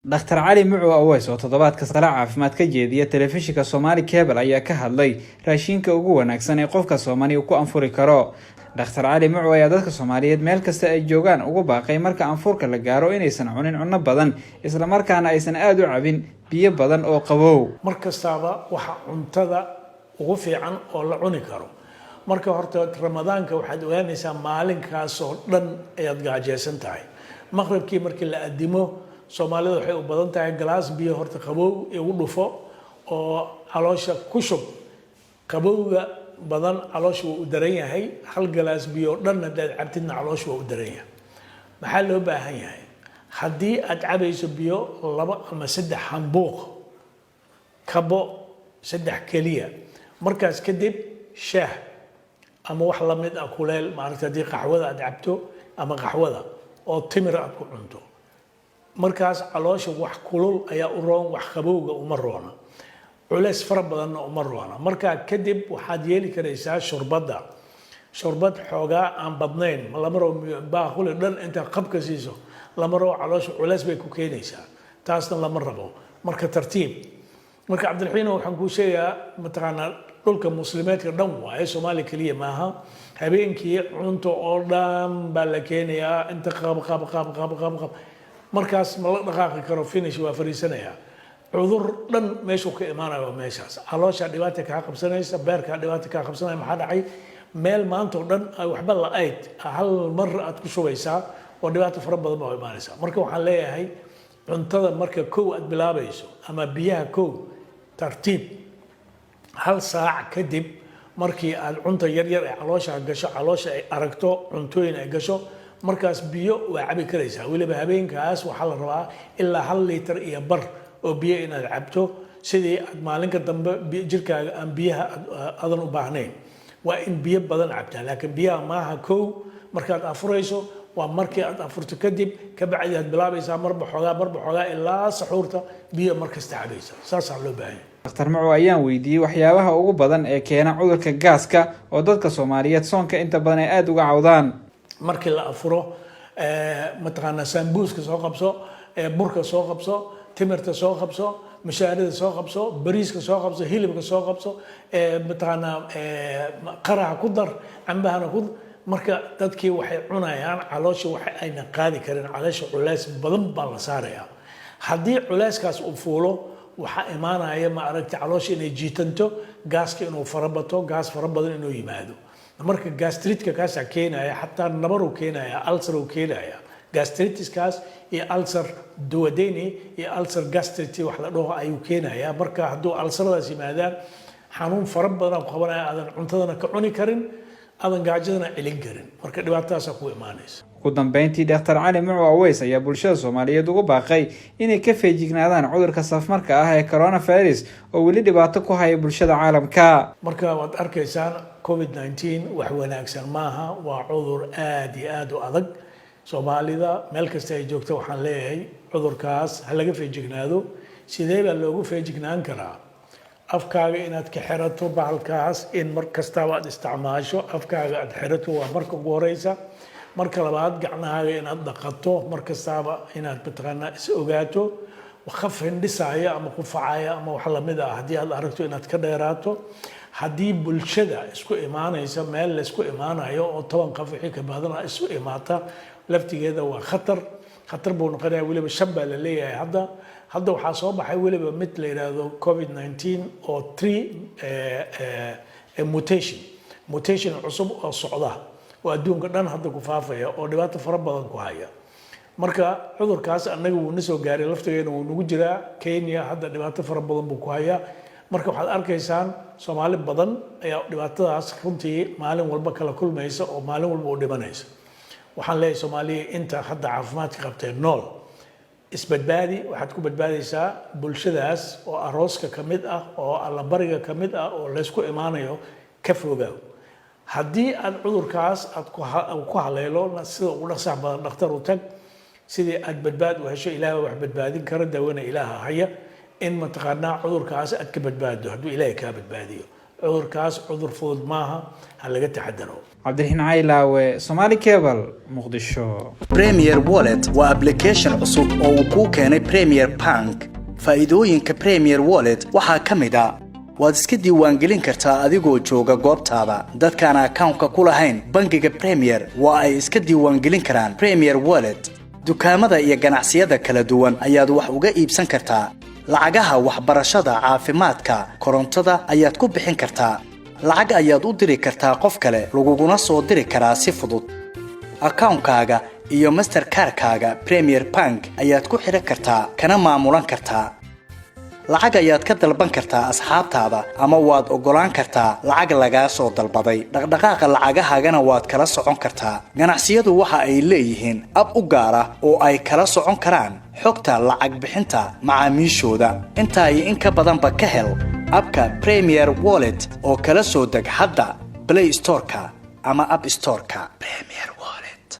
Dhakhtar Cali Mucow Aweys oo toddobaadka sala caafimaad ka jeediya telefishinka Somali Cable ayaa ka hadlay raashinka ugu wanaagsan ee qofka Soomali ku anfuri karo. Dhakhtar Cali Mucow ayaa dadka Soomaaliyeed meel kasta ay joogaan ugu baaqay marka anfurka la gaaro inaysan cunin cunno badan, islamarkaana aysan aada u cabin biyo badan oo qabow. Mar kastaaba waxa cuntada ugu fiican oo la cuni karo, marka horta Ramadaanka waxaad ogaanaysaa maalinkaasoo dhan ayaad gaajeysan tahay. Maqribkii markii la adimo, Soomaalida waxay u badan tahay galaas biyo horta qabow igu dhufo oo caloosha ku shub. Qabowga badan caloosha waa u daran yahay. Hal galaas biyo oo dhan haddaad cabtidna, caloosha waa u daran yahay. Maxaa loo baahan yahay? Haddii aad cabayso biyo, laba ama saddex hambuuq kabo, saddex keliya. Markaas kadib shaah ama wax lamid ah, kuleel maaragta, haddii qaxwada aad cabto ama qaxwada oo timir aad ku cunto, markaas caloosha wax kulul ayaa u roon, wax qabowga uma roona, culeys fara badanna uma roona. Markaa kadib waxaad yeeli karaysaa shurbadda, shurbad xoogaa aan badnayn. Lama rabo baaquli dhan intaad qabka siiso, lama rabo, caloosha culeys bay ku keenaysaa, taasna lama rabo. Marka tartiib. Marka Cabdiraxiino, waxaan kuu sheegayaa, mataqaanaa, dhulka Muslimeedka dhan waaye, Soomaaliya keliya maaha. Habeenkii cunto oo dhan baa la keenayaa, inta qab qab qab qab qab qab, markaas ma la dhaqaaqi karo, finish, waa fariisanayaa. Cudur dhan meeshuu ka imaanaya waa meeshaas. Calooshaa dhibaata kaa qabsanaysa, beerkaa dhibaata kaa qabsanaya. Maxaa dhacay? Meel maanta oo dhan ay waxba la-ayd hal mar aad ku shubaysaa oo dhibaato fara badan baa imaanaysa. Marka waxaan leeyahay, cuntada marka kow aad bilaabayso ama biyaha kow, tartiib, hal saac kadib markii aad cunta yar yar ay caloosha gasho, caloosha ay aragto cuntooyin ay gasho, markaas biyo waa cabi karaysaa. Weliba habeenkaas waxaa la rabaa ilaa 1.5 liitar oo biyo inaad cabto, sidii aad maalinka dambe jirkaaga aan biyaha adan u baahnayn. Waa in biyo badan cabtaa, laakiin biyaha maaha kow markaad afurayso, waa markii aad afurto kadib. Kabacdi aad bilaabaysaa marba xoogaa, marba xoogaa, ilaa saxuurta biyo markasta cabaysa. Saasaa loo baahan yahay. Dhakhtar Macow ayaan weydiiyey waxyaabaha ugu badan ee keena cudurka gaaska oo dadka Soomaaliyeed soonka inta badan ay aada uga cawdaan. Markii la afuro, mataqaanaa, saambuuska soo qabso, burka soo qabso, timirta soo qabso, mashaarida soo qabso, bariiska soo qabso, hilibka soo qabso, mataqaanaa, qaraha ku dar, cambahana ku. Marka dadkii waxay cunayaan caloosha waxa ayna qaadi karin. Caloosha culays badan baa la saarayaa. Haddii culayskaas uu fuulo, waxaa imaanaya, ma aragti, caloosha inay jiitanto, gaaska inuu farabato, gaas fara badan inuu yimaado. Marka gastritka kaasaa keenaya, xataa nabaruu keenaya, ulcer uu keenaya. Gastritiskaas iyo ulcer duodeni iyo ulcer gastritis wax la dhaho ayuu keenaya. Marka hadduu ulceradaas yimaadaan, xanuun fara badan ku qabanaya, aadan cuntadana ka cuni karin, aadan gaajadana celin karin. Marka dhibaatadaasaa ku imaanaysa. Ugu dambeyntii, Dhakhtar Cali Mucow Aweys ayaa bulshada Soomaaliyeed ugu baaqay inay ka feejignaadaan cudurka safmarka ah ee coronavirus oo weli dhibaato ku haya bulshada caalamka. Marka waad arkaysaan, COVID-19 wax wanaagsan maaha, waa cudur aada iyo aada u adag. Soomaalida meel kasta ay joogto waxaan leeyahay, cudurkaas ha laga feejignaado. Sidee baa loogu feejignaan karaa? Afkaaga inaad ka xirato bahalkaas, in mar kastaba aad isticmaasho afkaaga aad xirato, waa marka ugu horeysa. Marka labaad, gacnahaaga inaad dhaqato mar kastaaba, inaad mataqaanaa is ogaato qaf hindhisaya ama qufacaya ama wax lamid ah haddii aad aragto, inaad ka dheeraato. Haddii bulshada isku imaanaysa, meel laysku imaanayo oo 10 qof wixii ka badana isu imaata, laftigeeda waa khatar, khatar buu noqonaya. Weliba shan baa la leeyahay hadda. Hadda waxaa soo baxay weliba mid la yidhaahdo COVID-19 oo three mutation, mutation cusub oo socda oo adduunka dhan hadda ku faafaya oo dhibaato fara badan ku haya. Marka cudurkaas annaga wuu na soo gaaray, laftigeena wuu nagu jiraa. Kenya hadda dhibaato fara badan buu ku hayaa. Marka waxaad arkaysaan Soomaali badan ayaa dhibaatadaas runtii maalin walba kala kulmaysa oo maalin walba u dhimanaysa. Waxaan leeyahay, Soomaaliya inta hadda caafimaadka qabtee nool, isbadbaadi. Waxaad ku badbaadaysaa bulshadaas oo arooska ka mid ah oo allabariga ka mid ah oo laysku imaanayo ka fogaaw. Haddii aad cudurkaas aad ku haleelo, sida ugu dhaqsaha badan dhakhtar u tag, sidii aad badbaad u hesho. Ilaah wax badbaadin kara, dawana Ilaaha haya, in mataqaanaa cudurkaas aad ka badbaado hadduu Ilaahay kaa badbaadiyo. Cudurkaas cudur fudud maaha, ha laga taxadaro. Cabdiraxiin Caylaawe, Somali Cable, Muqdisho. Premier Wallet waa application cusub oo uu kuu keenay Premier Bank. Faa'iidooyinka Premier Wallet waxaa ka mid ah: waad iska diiwaangelin kartaa adigoo jooga goobtaada. Dadkaan akawnka ku lahayn bangiga Premier waa ay iska diiwaangelin karaan Premier Wallet. Dukaamada iyo ganacsiyada kala duwan ayaad wax uga iibsan kartaa. Lacagaha waxbarashada, caafimaadka, korontada ayaad ku bixin kartaa. Lacag ayaad u diri kartaa qof kale, laguguna soo diri karaa si fudud. Akawnkaaga iyo Mastercard-kaaga Premier Bank ayaad ku xidhan kartaa, kana maamulan kartaa. Lacag ayaad ka dalban kartaa asxaabtaada, ama waad oggolaan kartaa lacag lagaa soo dalbaday. Dhaqdhaqaaqa lacagahaagana waad kala socon kartaa. Ganacsiyadu waxa ay leeyihiin app u gaar ah oo ay kala socon karaan xogta lacag bixinta macaamiishooda. Intaa iyo in ka badanba ka hel app-ka Premier Wallet oo kala soo deg hadda Play Store-ka ama App Store-ka. Premier.